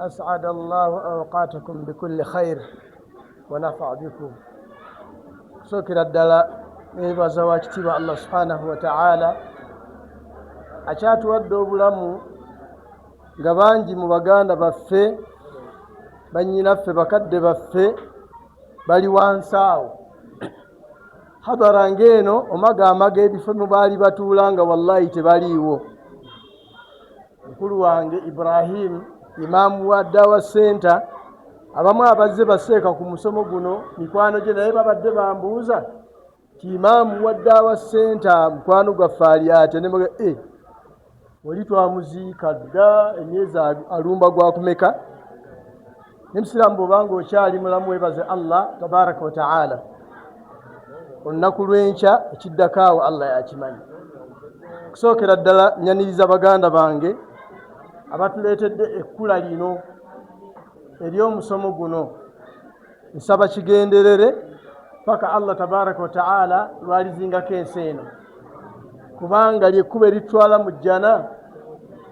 أسعد الله أوقاتكم بكل خير ونفع بكم. Kusookera ddala nebaza wakitiibwa Allah subhanahu wataala akyatuwadde obulamu, nga bangi mu baganda baffe, bannyinaffe, bakadde baffe bali wansi awo. Hadara ng'eno omagaamaga ebifo mu baali batuula nga wallahi tebaliiwo. Mukulu wange Ibrahimu, imaamu wa Dawa Center, abamu abazze baseeka ku musomo guno mikwano gye, naye babadde bambuuza ti imaamu wa Dawa Center mukwano gwaffe ali atya? Nemuga e oli twamuziika dda emyezi alumba gwakumeka. Nemusiraamu, bw'obanga okyali mulamu, webaze Allah tabaraka wataala. Olunaku lw'enkya ekiddako awo Allah yakimanyi. Kusookera ddala nyaniriza baganda bange abatuleetedde ekkula lino ery'omusomo guno. Nsaba kigenderere paka Allah tabaraka wataala lwalizingako ensi eno, kubanga lyekkuba eritwala mu jjana.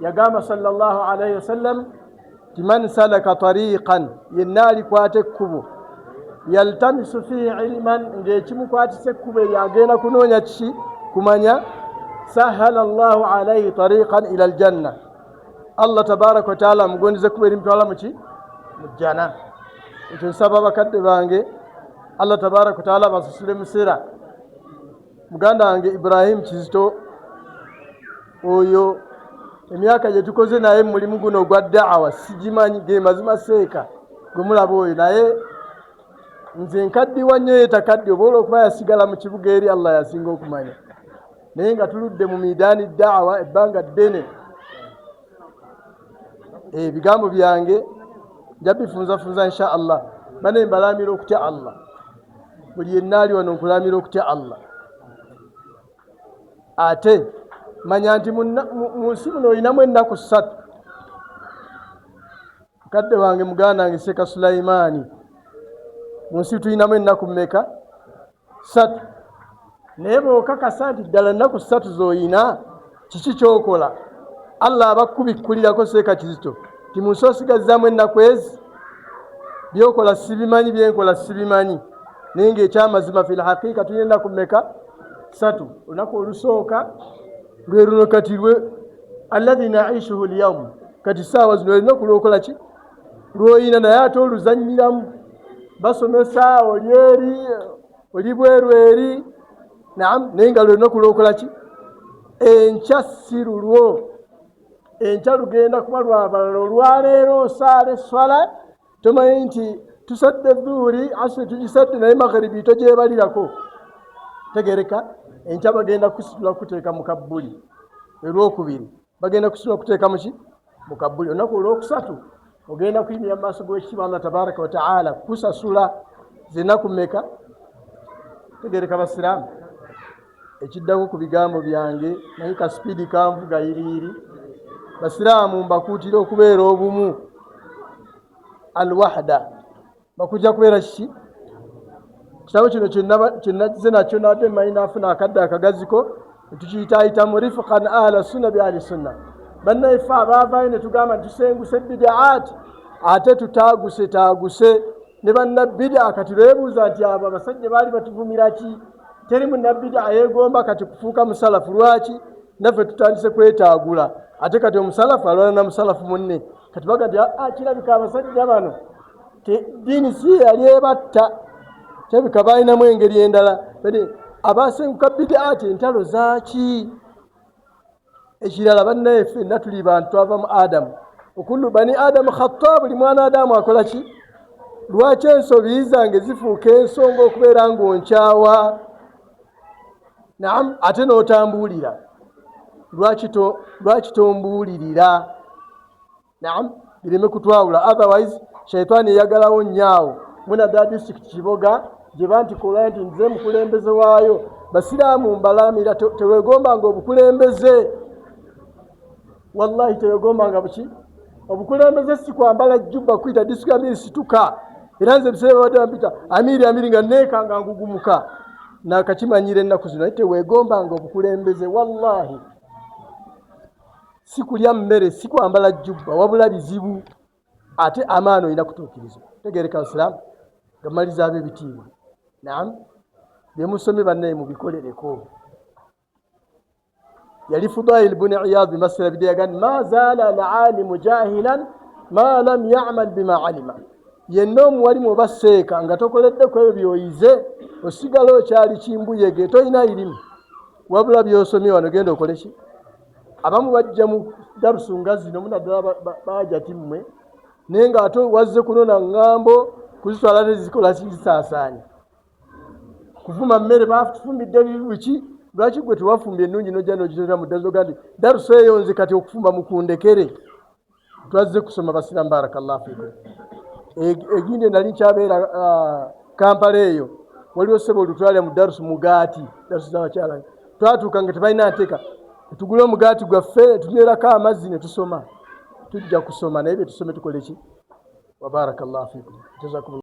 Yagamba sallallahu alaihi wasallam ti man salaka tariqan, yenna alikwata ekkubo, yaltamisu fihi ilman, ng'ekimukwatisa ekkubo eryo agenda kunoonya kiki? Kumanya. Sahala llahu alaihi tariqan ila aljanna, Allah tabaraka wataala amugondeza ekkubo erimutwala muki? Mu jjana. Ekyo nsaba bakadde bange Allah tabaraka wataala basasule musera. Muganda wange Ibrahimu Kizito oyo, emyaka gye tukoze naye mu mulimu guno ogwa daawa sigimanyi, ge mazima. Seeka gwe mulaba oyo, naye nze nkaddiwa nnyo, ye takaddi, oba olwokuba yasigala mu kibuga eri, Allah yasinga okumanya. Naye nga tuludde mu miidaani daawa ebbanga ddene. Ebigambo byange nja bifunzafunza insha Allah. Bane, mbalamira okutya Allah. Buli yenna ali wano, nkulamira okutya Allah. Ate manya nti mu nsi muno olinamu ennaku 3. Mukadde wange, muganda wange Seeka Sulaimaani, mu nsi tulinamu ennaku mmeka? 3. Naye bw'okakasa nti ddala ennaku 3 z'oyina, kiki kyokola? Allah abakubikkulirako, Seeka Kizito, ti mu nsi osigazaamu ennaku ezi, byokola sibimanyi, byenkola sibimanyi, naye ngaekyamazima fil haqiqa tulina ennaku mmeka? 3. Olunaku olusooka lwe luno kati, lwe alladhi naishuhu lyaum, kati saawa zino olunaku lwokola ki lwoyina, naye ate oluzanyiramu, basomesa, oli eri, oli bweru eri, naam, naye nga lwe lunaku lwokola ki. Enkya si lulwo, enkya lugenda kuba lwabalala. Olwaleero osaala eswala, tomanyi nti tusadde dhuhuri, asiri tugisadde, naye magharibi togyebalirako. Tegereka, enkya bagenda kusitula kuteeka mu kabbuli. Olwokubiri bagenda kusitula kuteeka muki? Mu kabbuli. Olunaku olwokusatu ogenda kuyimirira mu maaso g'ekitiibwa Allah tabaraka wataala kusasula. Zinaku mmeka? Tegereka basiraamu. Ekiddako ku bigambo byange, naye ka speed kanvuga yiriiri. Basiraamu, mbakuutira okubeera obumu, alwahda. Bakujja kubeera kiki? Kitabo kino kyenagize nakyo, nadde mmanyi naafuna akadde akagaziko, tukiyitaayitamu rifqan ahla sunna bi ahli sunna. Bannaife abaavaayo ne tugamba nti tusenguse bidaati, ate tutaaguse taaguse ne bannabida. Kati beebuuza nti abo abasajja baali batuvumira ki? Teri munnabida yeegomba kati kufuuka musalafu. Lwaki naffe tutandise kwetaagula? Ate kati omusalafu alwana na musalafu munne. Kati baga nti, "Ah, kirabika abasajja bano ddiini si yali ebatta, kirabika balinamu engeri endala." Abasenguka bidaati, entalo zaaki? Ekirala, bannaye, ffenna tuli bantu, twava mu Adamu. Okullu bani Adamu khata, buli mwana Adamu akola ki? Lwaki ensobi zange zifuuka ensonga okubeera ng'onkyawa, naam, ate n'otambuulira? Lwaki tombuulirira? Naam, bireme kutwawula, otherwise shaitaani eyagalawo nnyaawo. Munaddala disitulikiti Kiboga gye bantikola nti nze mukulembeze waayo. Basiraamu, mbalamira, teweegombanga obukulembeze. Wallahi teweegombanga buki obukulembeze. Si kwambala jjubba kuyita disitulikiti amiri, situka. Era nze ebiseera babadde bampita amiri, amiri, nga neekanga ngugumuka, nakakimanyira ennaku zino. Naye teweegombanga obukulembeze, wallahi. Si kulya mmere, si kwambala jjubba, wabula bizibu. Ate amaana olina kutuukiriza. Tegereka Basiraamu nga maliza ab'ebitiibwa. Naam, byemusomye bannaye mubikolereko. Yali Fudail buni Iyad bimasirabidde yagamba ma zaala alalimu jahilan ma lam yamal bima alima. Yenna omuwalimu oba seeka nga tokoledde ku ebyo byoyize, osigala okyali kimbuyege, tolina irimu. Wabula byosomye wano genda okole ki? Abamu bajja mu darusu nga zino munaddala bajati mmwe, naye nga ate wazze kunona ŋŋambo kuzitwala tezikola kizisaasaanya kuvuma mmere bafumbidde biki. Lwaki gwe tewafumbye ennungi nojja nogitera mu ddazo gandi darusu eyo? Nze kati okufumba mukundekere, twazze kusoma. Basiramu, barakallahu fikum. Egindi nali nkyabeera Kampala eyo, waliwo sebo olutwalira mu darusu mugaati, darusu z'abakyala. Twatuuka nga tebalina nteeka, tugule omugaati gwaffe, tunywerako amazzi ne tusoma. Tujja kusoma, naye byetusome tukole ki? Wa barakallahu fikum, jazakumullah.